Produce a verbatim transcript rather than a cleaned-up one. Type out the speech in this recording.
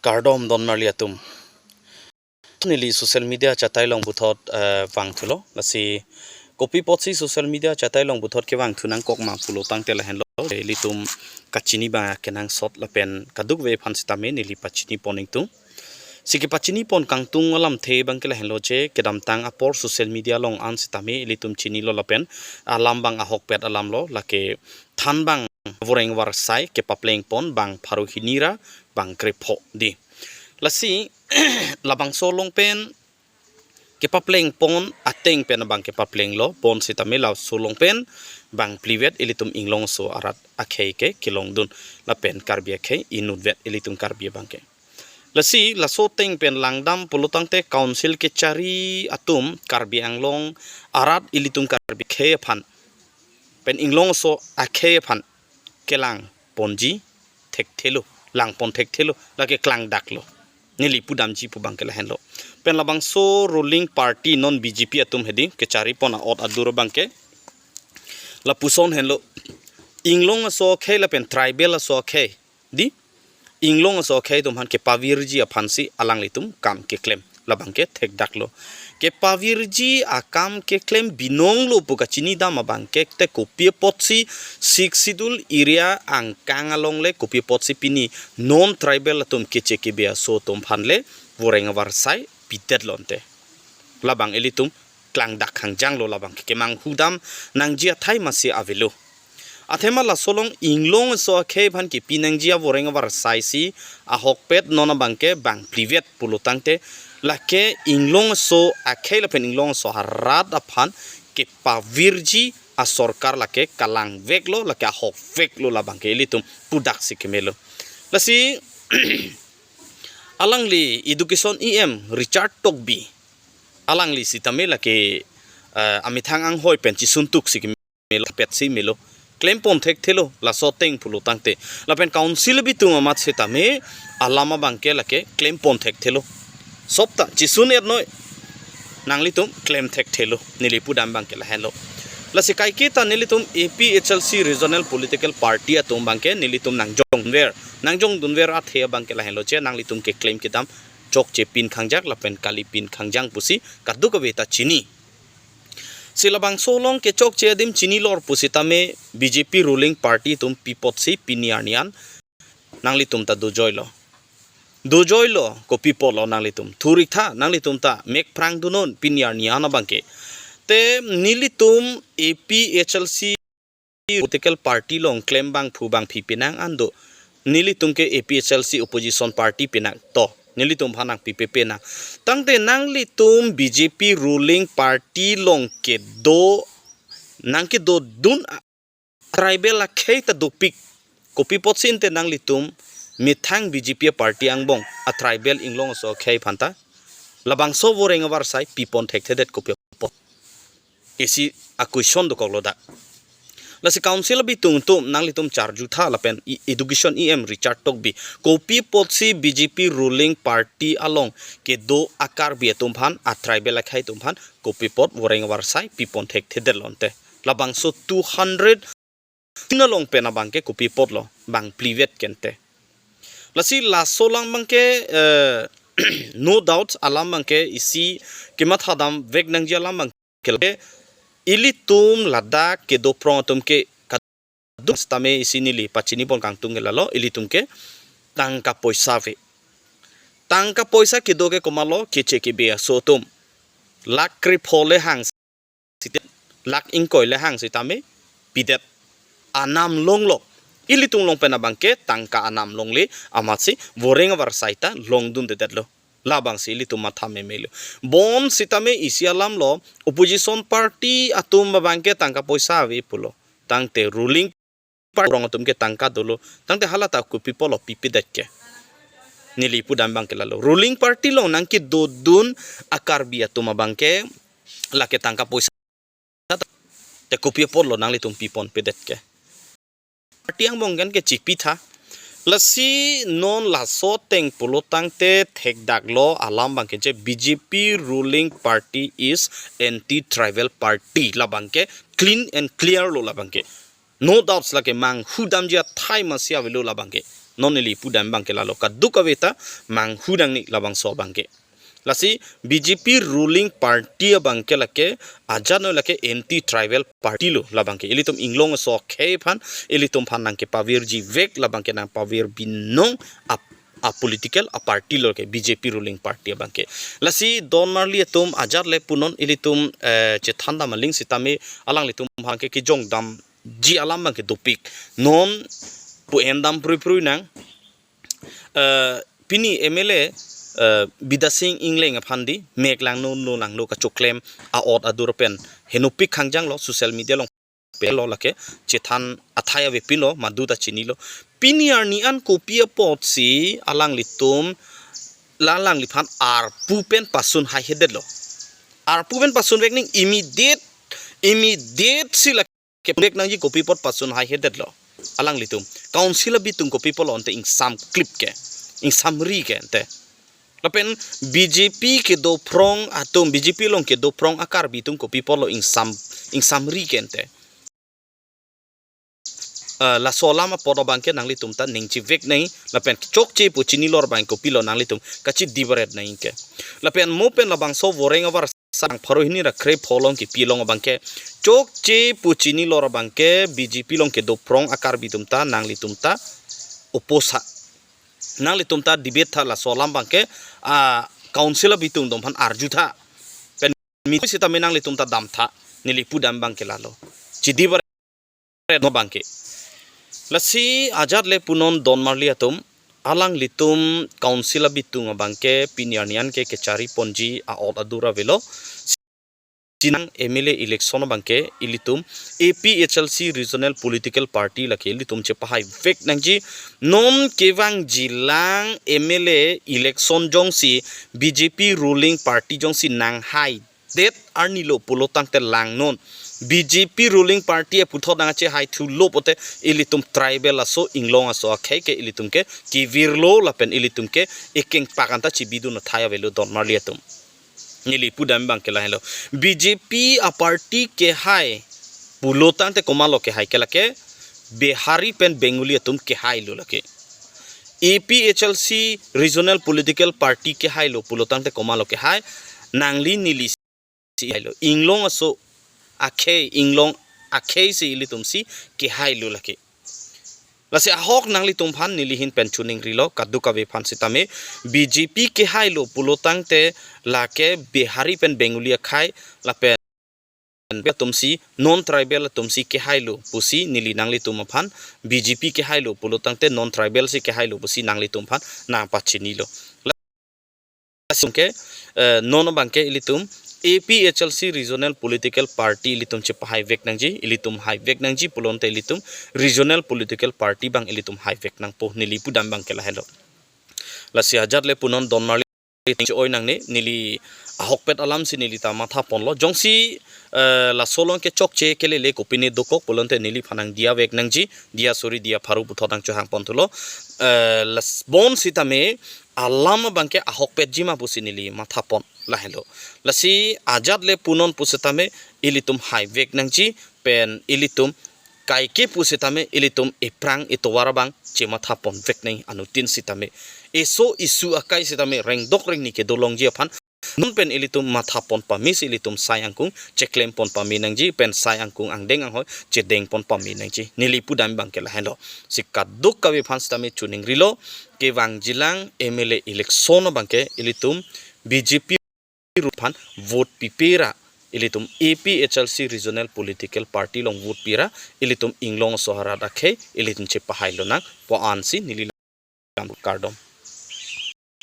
Kardom don marli atum. Neli social media chatai along puthot, eh, vangthulo. Lasi kopi apotsi social media chatai along puthot kevangthu nangkok ma pulo tangte lahenlo. Ilitum kachini abang kenangsot lapen kadokave aphan sitame neli pachinipon ingtung. Si kepachinipon kangtung alamthe abangke lahenlo je kedamtang apor social media along an sitame ilitum chinilo lapen alam abang ahokpet alamlo, lake thanbang voreng varsai kepaplengpon bang pharo hini ra bang krepho di. Lasi labangso along pen kepaplengpon ateng pen abang kepaplenglo, bonsitame laso along pen bang phlivet ilitum inglongso arat akhei ke kelongdun lapen Karbi akhei inutvet ilitum Karbi abangke. Lasi laso ateng pen langdam pulo tangte council kechari atum Karbi Anglong arat ilitum Karbi akhei aphan pen inglongso akhei aphan kelangponji thekthelo, langpon thekthelo, lake klangdaklo. Neli pudamji pu abangke lahenlo. Pen labangso ruling party non B J P atum hedi kecharipon a-ot adur abangke lapuson henlo. Inglongso akhei lapen tribal aso akhei di, inglongso akhei atum aphan kepavirji aphansi alanglitum kam keklem. Labangke thekdaklo. Kepavirji akam keklem binonglo pu kachinidam abangke te kopi apotsi Sixth Schedule area angkang along le kopi apotsi pini non tribal atum keche kebe aso atum aphan le voreng varsai pidetlo ante. Labang ilitum klangdak hangjanglo, labangke kemanghu dam nangji athai masi avelo. Athema laso along inglongso akhei aphan kepi nangji avoreng varsai si ahokpet non abangke bang phlivet pulo tangte lake inglongso akhei lapen inglongso arat aphan kepavirji asorkar lake kalangveklo, lake ahokveklo, labangke ilitum pudaksi kemelo. Lasi alangli Education E M Richard Tokbi, alangli sitame lake, eh, amethang anghoi pen chisuntuksi kemelo, petsi melo, klempon thekthelo laso ateng pulo tangte. Lapen council abitung amat sitame alam abangke lake klempon thekthelo. Sopta chisun-et noi, nanglitum klem thekthelo, neli pudam abangke lahenlo. Lasi kaiketa nelitum A P H L C Regional Political Party atum abangke nelitum nangjongdunver, nangjongdunver athe abangke lahenlo je nanglitum keklem kedam chokche pin khangjak lapen kali pin khangjang pusi kadokave ta chini. Si labangso along kechokche adim chinilor pusitame B J P ruling party atum pi apotsi pini arni an nanglitum ta dojoilo. Dojoilo, kopi apotlo nanglitum. Thur-iktha, nanglitum ta mek phrangdunnon pini arni an abangke. Te nelitum A P H L C political party along klem bangphu bangphi penang an do. Nelitum ke A P H L C opposition party penang to. Nelitum aphan nangpipe penang. Tangte nanglitum B J P ruling party along kedo, nangkedodun a-, tribal akhei ta dopik. Kopi apotsi ante nanglitum methang B J P party angbong a-tribal inglongso akhei aphan ta labangso voreng varsai pipon thekthedet kopi apot? Isi a-question dokoklo dak. Lasi council abitung atum nanglitum charjutha lapen i-, Education E M Richard Tokbi, kopi apotsi B J P ruling party along kedo a-Karbi atum aphan, a-tribal akhei atum aphan kopi apot voreng varsai pipon thekthedetlo ante? Labangso two hundred tin along pen abangke kopi apotlo bang phlivet ke ante? Lasi laso alam abangke, eh, no doubt alam abangke isi kemathadam vek nangji alam abangke lake ilitum ladak kedo phrong atum ke kaduk sitame isi neli pachinipon kangtung ke lalo, ilitum ke tangka poisa ave. Tangka poisa kedo ke komatlo, keche kebe aso atum. Lakh krepho le hang sitame, lakh ingkoi le hang sitame pidet. Anam longlo. Ilitum along pen abangke tangka anam longle amatsi voreng varsai ta longdundedetlo. Labangsi ilitum matha memelo. Bonsitame isi alamlo, opposition party atum abangke tangka poisa ave pulo. Tangte ruling party rong atum ke tangka dolo. Tangte hala ta kopi apotlo pipedet ke? Neli pudam abangke lalo. Ruling party along nangkedodun a-Karbi atum abangke lake tangka poisa te kopi apotlo nanglitum piponpedet ke? Party angbong ke chipitha. Lasi non laso ateng pulo tangte thekdaklo alam abangke je B J P ruling party is anti-tribal party, labangke clean and clear lo labangke. No doubts, lake manghu damji athai masi avelo labangke. Non neli pudam abangke lalo, kadokave ta manghu nangne labangso abangke. Lasi B J P ruling party abangke lake, ajat noi lake anti tribal party lo labangke. Ilitum inglong aso akhei aphan, ilitum aphan nangkepavirji vek labangke, nangpavir binong ap-, a political a party lo ke B J P ruling party abangke. Lasi Don Marli atum ajat le punon ilitum, eh, chethan dam aling sitame alanglitum abangke kejong damji alam abangke dopik. Non pu-en dam prui prui nang, eh, pini M L A, eh, Bidya Sing Engleng aphan di mek langno no langno kachoklem a-ot adur pen henopik khangjang lo, social media along pelo lake, chethan athai avepinlo, madu ta chinilo. Pini arni an kopi apotsi alanglitum, la alangliphan arpu pen pasun haihedetlo. Arpu pen pasun vek nang immediate, immediate si lake vek nangji, kopi apot pasun haihedetlo alanglitum. Council abitung kopi apotlo ante ingsamklip ke, ingsamri ke ante. Lapen B J P kedophrong atum, B J P along kedophrong a-Karbi atum kopi apotlo ingsam, ingsamri ke ante. Eh, laso alam apot abangke nanglitum ta ningje vek nang, lapen chokche pu chinilo abang kopilo nanglitum kachidi baret nang ke. Lapen mo pen labangso voreng avar sang pharo hini ra kre pho along kepi along abangke chokche pu chinilo abangke B J P along kedophrong a-Karbi atum ta nanglitum ta oppose tha. Nanglitum ta debate tha, laso alam abangke, ah, council abitung atum aphan arju tha. Pen mi sitame nanglitum ta dam tha. Neli pudam abangke lalo. Chidi baret no abangke. Lasi ajat le punon Don Marli atum, alanglitum council abitung abangke pini arni an ke kechari ponji a-ot adur avelo. Chinang M L A election abangke ilitum A P H L C regional political party lake ilitum chepahai vek nangji. Non kevangjilang M L A election jongsi B J P ruling party jongsi nanghaidet arni lo pulo tangte langnon. B J P ruling party aputhot nangchehaithulo pote ilitum tribal aso inglong aso akhei ke ilitum ke kevirlo lapen ilitum ke ekeng pakan ta chibidun athai avelo Don Marli atum. Neli pudam abangke lahenlo. B J P a-party kehai pulo tangte komatlo kehai ke lake, Bihari pen Bengali atum kehailo lake. A P H L C regional political party kehailo pulo tangte komatlo kehai, nangli neli si hailo. Inglong aso akhei, inglong akhei si ilitum si kehailo lake. Lasi ahok nanglitum aphan neli ahin pen choningrilo, kadokave aphan sitame B J P kehailo pulo tangte lake Bihari pen Bengali akhei lapen atum si non-tribal atum si kehailo pusi neli nanglitum aphan, B J P kehailo pulo tangte non-tribal si kehailo pusi nanglitum aphan nangpachinilo. Lason ke, eh, non abangke ilitum A P H L C regional political party ilitum chepahai vek nangji, ilitum hai vek nangji pulote ilitum regional political party abang ilitum hai vek nangpo, neli pudam abangke lahenlo. Lasi ajat le punon Don Marli oi nangne, neli ahokpet alam si neli ta matha ponlo. Jongsi, eh, laso along ke chokche kelele kopine dokok pulote neli aphan nangdiya vek nangji, diya suri diya pharo puthot nangchohang ponthulo. Eh, las bon sitame alam abangke ahokpetji ma pusi neli matha pon lahenlo. Lasi ajat le punon pusitame ilitum hai vek nangji pen ilitum kaike pusitame ilitum ephrang etovar abang chematha pon vek nang anuttin sitame. Eso issue akai sitame rengdok rengni kedo longji aphan non pen ilitum matha pon pame si ilitum sai angkung cheklem pon pame nangji pen sai angkung angdeng anghoi chedeng pon pame nangji. Neli pudam abangke lahenlo. Si kadokave aphan sitame choningrilo, kevangjilang M L A election abangke ilitum B J P aphan vote pipe ra ilitum A P H L C regional political party along vote pi ra ilitum inglong aso arat akhei ilitum chepahailo nangpo ansi neli lam kardom.